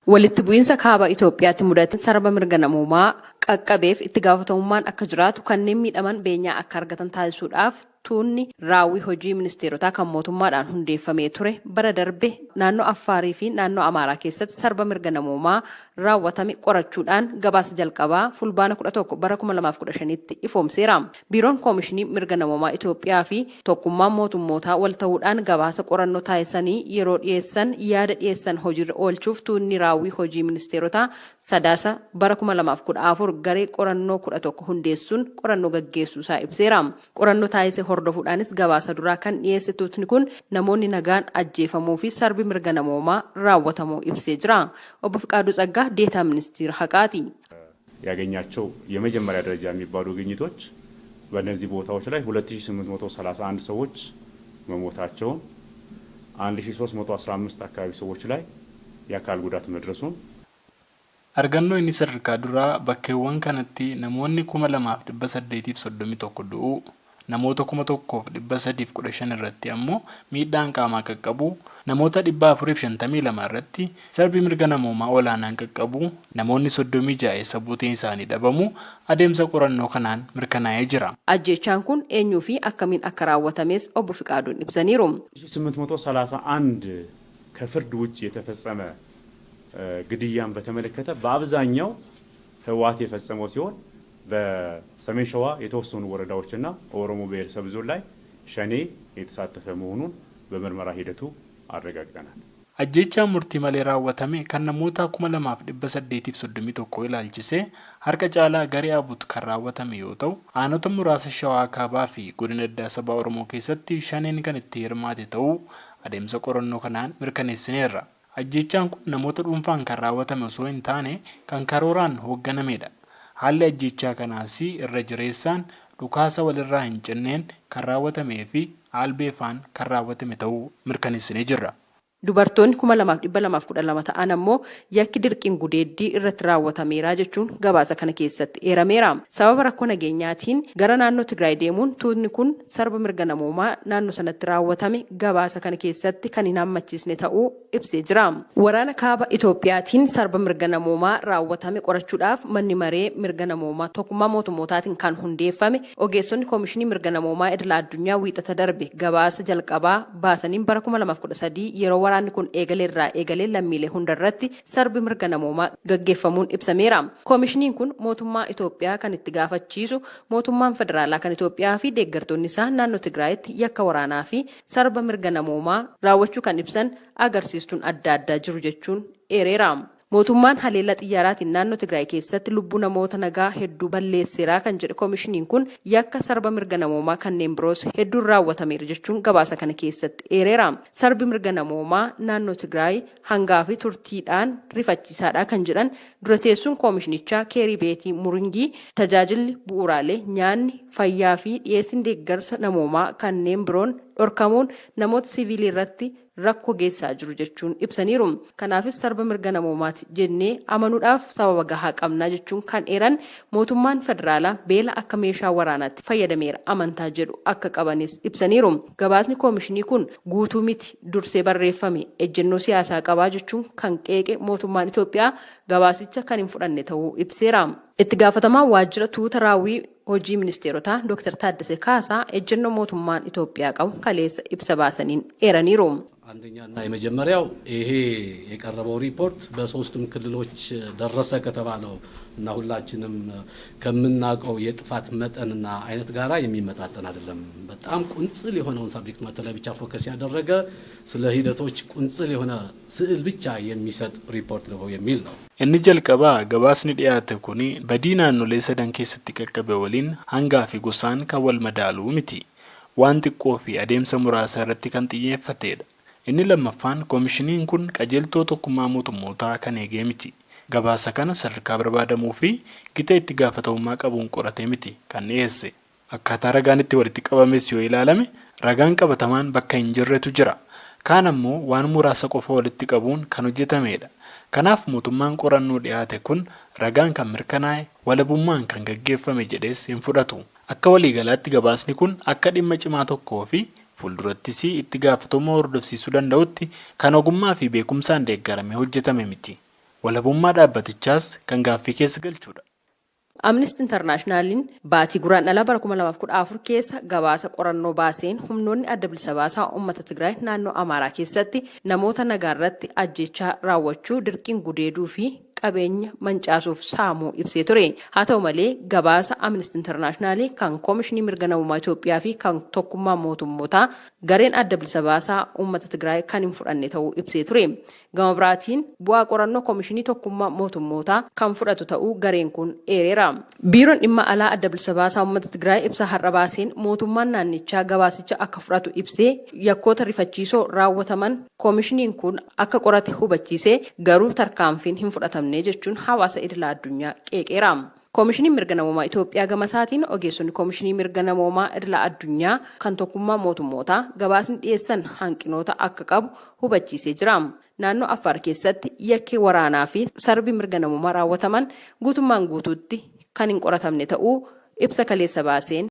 Walitti bu'iinsa kaaba Itoophiyaatti mudate sarba mirga namoomaa qaqqabeef itti gaafatamummaan akka jiraatu, kanneen miidhaman beenyaa akka argatan taasisuudhaaf tuunni raawwii hojii ministeerotaa kan mootummaadhaan hundeeffamee ture bara darbe naannoo Affaarii fi naannoo Amaaraa keessatti sarba mirga namoomaa raawwatame qorachuudhaan gabaasa jalqabaa Fulbaana 11 bara 2015tti ifoomseera. Biiroon Koomishinii Mirga Namoomaa Itoophiyaa fi Tokkummaan Mootummootaa wal ta'uudhaan gabaasa qorannoo taasisanii yeroo dhiyeessan yaada dhiyeessan hojiirra oolchuuf tuunni raawwii hojii ministeerotaa Sadaasa bara 2014 garee qorannoo 11 hundeessuun qorannoo gaggeessuu isaa ibseera. Qorannoo taasise hordofuudhaanis gabaasa duraa kan dhiyeesse tuutni kun namoonni nagaan ajjeefamuu fi sarbi mirga namoomaa raawwatamuu ibsee jira. Obbo Fiqaaduu Tsaggaa Deetaa Ministiira Haqaati. ያገኛቸው የመጀመሪያ ደረጃ የሚባሉ ግኝቶች በእነዚህ ቦታዎች ላይ 2831 ሰዎች መሞታቸውን፣ 1315 አካባቢ ሰዎች ላይ የአካል ጉዳት መድረሱን Argannoo inni sadarkaa duraa bakkeewwan kanatti namoonni 2831 du'uu, namoota 1315 irratti ammoo miidhaan qaamaa qaqqabuu, namoota 452 irratti sarbi mirga namoomaa olaanaan qaqqabuu, namoonni 36 eessa buuteen isaanii dhabamuu adeemsa qorannoo kanaan mirkanaa'ee jira. Ajjeechaan kun eenyuu fi akkamiin akka raawwatames Obbo Fiqaaduun ibsaniiru. 831 ከፍርድ ውጭ የተፈጸመ ግድያን በተመለከተ በአብዛኛው ህወሓት የፈጸመው ሲሆን በሰሜን ሸዋ የተወሰኑ ወረዳዎችና ኦሮሞ ብሔረሰብ ዞን ላይ ሸኔ የተሳተፈ መሆኑን በምርመራ ሂደቱ አረጋግጠናል። Ajjeechaa murtii malee raawwatame kan namoota 2831 ilaalchisee harka caalaa garee ABUT kan raawwatame yoo ta'u, aanota muraasa Shawaa Kaabaa fi godina addaa saba Oromoo keessatti Shaneen kan itti hirmaate ta'uu adeemsa qorannoo kanaan mirkaneessineerra. Ajjeechaan kun namoota dhuunfaan kan raawwatame osoo hin taane kan karooraan hoogganamedha. Haalli ajjeechaa kanaas irra jireessaan dhukaasa walirraa hin cinneen kan raawwatamee fi aalbeefaan kan raawwatame ta'uu mirkaneessinee jirra. Dubartoonni 2212 ta'an ammoo yakki dirqiin gudeeddii irratti raawwatameera jechuun gabaasa kana keessatti eerameera. Sababa rakkoo nageenyaatiin gara naannoo Tigraay deemuun tuutni kun sarba mirga namoomaa naannoo sanatti raawwatame gabaasa kana keessatti kan hin hammachiisne ta'uu ibsee jira. Waraana kaaba Itoophiyaatiin sarba mirga namoomaa raawwatame qorachuudhaaf manni maree mirga namoomaa tokkummaa mootummootaatiin kan hundeeffame ogeessonni koomishinii mirga namoomaa idila addunyaa wiixata darbe gabaasa jalqabaa baasaniin bara 2013 yeroo waraanni kun eegale irraa eegalee lammiilee hundarratti sarbi mirga namoomaa gaggeeffamuun ibsameera. Koomishiniin kun mootummaa Itoophiyaa kan itti gaafachiisu mootummaan federaalaa kan Itoophiyaa fi deeggartoonni isaa naannoo Tigraayitti yakka waraanaa fi sarba mirga namoomaa raawwachuu kan ibsan agarsiistuun adda addaa jiru jechuun eereera. Mootummaan haleellaa xiyyaaraatiin naannoo Tigraay keessatti lubbuu namoota nagaa hedduu balleesseera kan jedhe koomishiniin kun yakka sarba mirga namoomaa kanneen biroos hedduun raawwatameera jechuun gabaasa kana keessatti eereera. Sarbi mirga namoomaa naannoo Tigraay hangaa fi turtiidhaan rifachiisaadha kan jedhan dura teessuun koomishinichaa Keerii Beetii Muringii, tajaajilli bu'uuraalee, nyaanni, fayyaa fi dhiyeessiin deeggarsa namoomaa kanneen biroon dhorkamuun namoota siviilii irratti rakkoo geessaa jiru jechuun ibsaniiru. Kanaafis sarba mirga namoomaati jennee amanuudhaaf sababa gahaa qabnaa jechuun kan eeran mootummaan federaalaa beela akka meeshaa waraanaatti fayyadameera amantaa jedhu akka qabanis ibsaniiru. Gabaasni koomishinii kun guutuu miti, dursee barreeffame, ejjennoo siyaasaa qabaa jechuun kan qeeqe mootummaan Itoophiyaa gabaasicha kan hin fudhanne ta'uu ibseera. Itti gaafatamaan waajjira tuuta raawwii hojii ministeerotaa Dr. Taaddasee Kaasaa ejjennoo mootummaan Itoophiyaa qabu kaleessa ibsa baasaniin eeraniiru. አንደኛና የመጀመሪያው ይሄ የቀረበው ሪፖርት በሶስቱም ክልሎች ደረሰ ከተባለው እና ሁላችንም ከምናውቀው የጥፋት መጠንና አይነት ጋራ የሚመጣጠን አይደለም። በጣም ቁንጽል የሆነውን subject matter ላይ ብቻ focus ያደረገ፣ ስለ ሂደቶች ቁንጽል የሆነ ስዕል ብቻ የሚሰጥ ሪፖርት ነው የሚል ነው። Inni jalqabaa gabaasni dhiyaate kun badii naannolee sadan keessatti qaqqabe waliin hangaa fi gosaan kan wal madaaluu miti. Waan xiqqoo fi adeemsa muraasa irratti kan xiyyeeffatedha. Inni lammaffaan koomishiniin kun qajeeltoo tokkummaa mootummootaa kan eegee miti. Gabaasa kana sadarkaa barbaadamuu fi gita itti gaafatamummaa qabuun qoratee miti kan dhiyeesse. Akkaataa ragaan itti walitti qabames yoo ilaalame ragaan qabatamaan bakka hin jirretu jira. Kaan ammoo waan muraasa qofa walitti qabuun kan hojjetamedha. Kanaaf mootummaan qorannoo dhiyaate kun ragaan kan mirkanaa'e, walabummaan kan gaggeeffame jedhees hin fudhatu. Akka waliigalaatti gabaasni kun akka dhimma cimaa tokkoo fi fuuldurattis itti gaafatamummaa hordofsiisuu danda'utti kan ogummaa fi beekumsaan deeggaramee hojjetame miti. Walabummaa dhaabbatichaas kan gaaffii keessa galchuudha. Amnesty Internationaliin baatii Guraandhalaa bara 2014 keessa gabaasa qorannoo baaseen humnoonni adda bilisa baasaa uummata Tigraay naannoo Amaaraa keessatti namoota nagaa irratti ajjechaa raawwachuu, dirqiin gudeeduu fi qabeenya mancaasuuf saamuu ibsee ture. Haa ta'u malee, gabaasa Amnesty International, kan Koomishinii Mirga Namummaa Itoophiyaa fi kan Tokkummaa Mootummootaa gareen adda bilisa baasaa uummata Tigraay kan hin fudhanne ta'uu ibsee ture. Gama biraatiin, bu'aa qorannoo Koomishinii Tokkummaa Mootummootaa kan fudhatu ta'uu gareen kun eereera. Biiroon Dhimma Alaa Adda Bilisa Baasaa Uummata Tigraay ibsa har'a baaseen mootummaan naannichaa gabaasicha akka fudhatu ibsee, yakkoota rifachiisoo raawwataman koomishiniin kun akka qorate hubachiisee, garuu tarkaanfiin hin fudhatamne jechuun hawaasa idila addunyaa qeeqeera. Koomishiniin Mirga Namoomaa Itoophiyaa gama isaatiin, ogeessonni Koomishinii Mirga Namoomaa Idila Addunyaa kan Tokkummaa Mootummootaa gabaasni dhiyeessan hanqinoota akka qabu hubachiisee jira. Naannoo Affaar keessatti yakki waraanaa fi sarbi mirga namoomaa raawwataman guutummaan guutuutti kan hin qoratamne ta'uu ibsa kaleessa baaseen.